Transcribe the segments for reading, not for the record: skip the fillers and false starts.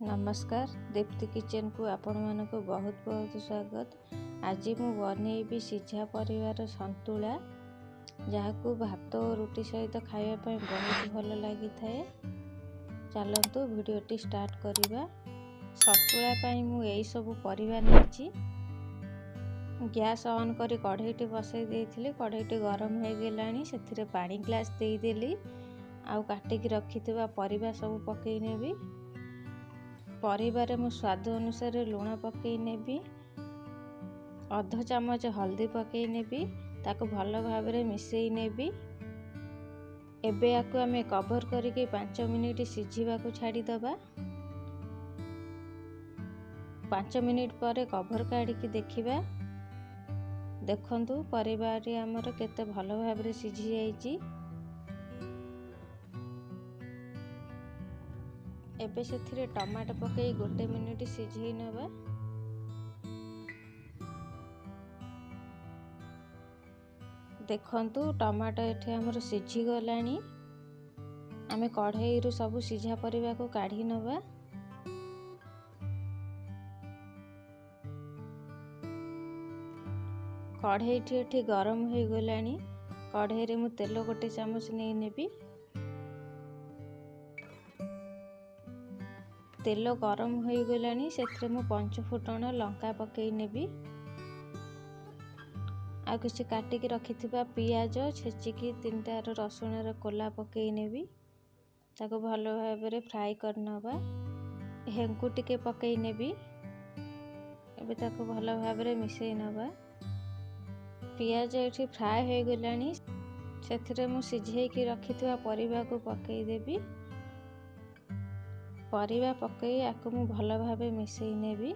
ନମସ୍କାର, ଦୀପ୍ତି କିଚେନକୁ ଆପଣମାନଙ୍କୁ ବହୁତ ବହୁତ ସ୍ୱାଗତ। ଆଜି ମୁଁ ବନେଇବି ସିଝା ପରିବାର ସନ୍ତୁଳା, ଯାହାକୁ ଭାତ ଓ ରୁଟି ସହିତ ଖାଇବା ପାଇଁ ବହୁତ ଭଲ ଲାଗିଥାଏ। ଚାଲନ୍ତୁ ଭିଡ଼ିଓଟି ଷ୍ଟାର୍ଟ କରିବା। ସନ୍ତୁଳା ପାଇଁ ମୁଁ ଏଇସବୁ ପରିବା ନେଇଛି। ଗ୍ୟାସ୍ ଅନ୍ କରି କଢ଼େଇଟି ବସାଇ ଦେଇଥିଲି। କଢ଼େଇଟି ଗରମ ହେଇଗଲାଣି, ସେଥିରେ ପାଣି ଗ୍ଲାସ୍ ଦେଇଦେଲି ଆଉ କାଟିକି ରଖିଥିବା ପରିବା ସବୁ ପକାଇ ନେବି। ପରିବାରେ ମୁଁ ସ୍ୱାଦ ଅନୁସାରେ ଲୁଣ ପକାଇ ନେବି, ଅଧ ଚାମଚ ହଳଦୀ ପକାଇ ନେବି, ତାକୁ ଭଲ ଭାବରେ ମିଶାଇ ନେବି। ଏବେ ୟାକୁ ଆମେ କଭର୍ କରିକି 5 ମିନିଟ୍ ସିଝିବାକୁ ଛାଡ଼ିଦେବା। 5 ମିନିଟ୍ ପରେ କଭର୍ କାଢ଼ିକି ଦେଖିବା। ଦେଖନ୍ତୁ, ପରିବାଟି ଆମର କେତେ ଭଲ ଭାବରେ ସିଝି ଯାଇଛି। ଏବେ ସେଥିରେ ଟମାଟୋ ପକାଇ 1 ମିନିଟ୍ ସିଝେଇ ନେବା। ଦେଖନ୍ତୁ, ଟମାଟୋ ଏଠି ଆମର ସିଝିଗଲାଣି। ଆମେ କଢ଼େଇରୁ ସବୁ ସିଝା ପରିବାକୁ କାଢ଼ି ନେବା। କଢ଼େଇଟି ଏଠି ଗରମ ହୋଇଗଲାଣି। କଢ଼େଇରେ ମୁଁ ତେଲ 1 ଚାମଚ ନେଇ ନେବି। ତେଲ ଗରମ ହୋଇଗଲାଣି, ସେଥିରେ ମୁଁ ପଞ୍ଚ ଫୁଟଣ, ଲଙ୍କା ପକାଇ ନେବି ଆଉ କିଛି କାଟିକି ରଖିଥିବା ପିଆଜ, ଛେଚିକି 3ଟାର ରସୁଣର କୋଲା ପକାଇ ନେବି। ତାକୁ ଭଲ ଭାବରେ ଫ୍ରାଏ କରିନେବା। ହେଙ୍ଗୁ ଟିକେ ପକାଇ ନେବି। ଏବେ ତାକୁ ଭଲ ଭାବରେ ମିଶାଇ ନେବା। ପିଆଜ ଏଠି ଫ୍ରାଏ ହୋଇଗଲାଣି, ସେଥିରେ ମୁଁ ସିଝେଇକି ରଖିଥିବା ପରିବାକୁ ପକାଇଦେବି। ପରିବା ପକାଇ ଆକୁ ମୁଁ ଭଲ ଭାବେ ମିଶାଇ ନେବି।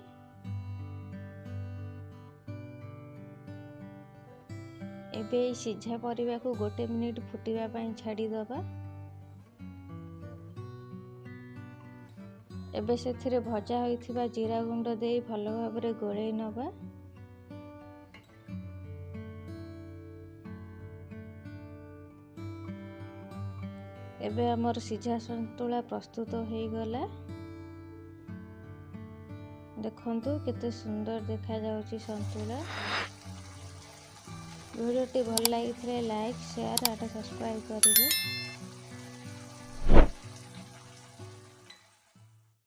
ଏବେ ଏଇ ସିଝା ପରିବାକୁ 1 ମିନିଟ୍ ଫୁଟିବା ପାଇଁ ଛାଡ଼ିଦେବା। ଏବେ ସେଥିରେ ଭଜା ହୋଇଥିବା ଜିରା ଗୁଣ୍ଡ ଦେଇ ଭଲ ଭାବରେ ଗୋଳେଇ ନେବା। ଏବେ ଆମର ସିଝା ସନ୍ତୁଳା ପ୍ରସ୍ତୁତ ହୋଇଗଲା। ଦେଖନ୍ତୁ, କେତେ ସୁନ୍ଦର ଦେଖାଯାଉଛି ସନ୍ତୁଳା। ଭିଡ଼ିଓଟି ଭଲ ଲାଗିଥିଲେ ଲାଇକ୍, ସେୟାର ଆଣ୍ଡ ସବସ୍କ୍ରାଇବ୍ କରିବେ।